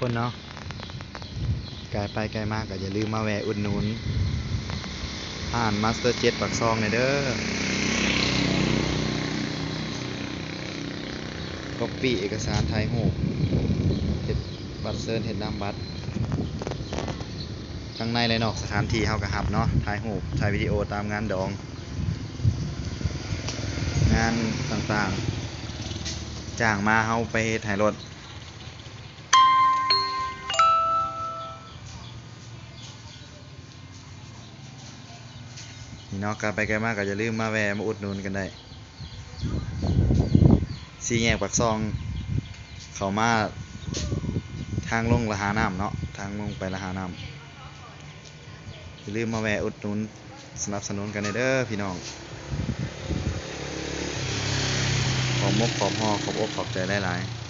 ຄົນເນາະ ກາຍໄປກາຍມາກໍຢ່າລືມມາແວ່ອຸດໜູນຮ້ານມາສເຕີເຈັດປາກຊ່ອງແດ່ເດີ ກັອບປີ້ເອກະສານ ຖ່າຍຮູບ ເຮັດບັດເຊີນ ເຮັດນາມບັດ ທັງໃນ ແລະ ນອກສະຖານທີ່ເຮົາກໍຮັບເນາະ ຖ່າຍຮູບ ຖ່າຍວິດີໂອຕາມງານດອງ ງານຕ່າງໆ ຈ້າງມາເຮົາໄປເຮັດໃຫ້ໂລດ. ນີ້ເນາະ ກາຍໄປກາຍມາກໍຢ່າລືມມາແວ່ມາອຸດໜູນກັນໄດ້ ສີ່ແຍກປາກຊ່ອງ ເຂົ້າມາທາງລົງລະຫານ້ຳເນາະ ທາງລົງໄປລະຫານ້ຳ ຢ່າລືມມາແວ່ອຸດໜູນສະໜັບສະໜູນກັນແດ່ເດີພີ່ນ້ອງ ຂອບມົກຂອບຮອ ຂອບອົກຂອບໃຈຫຼາຍໆ.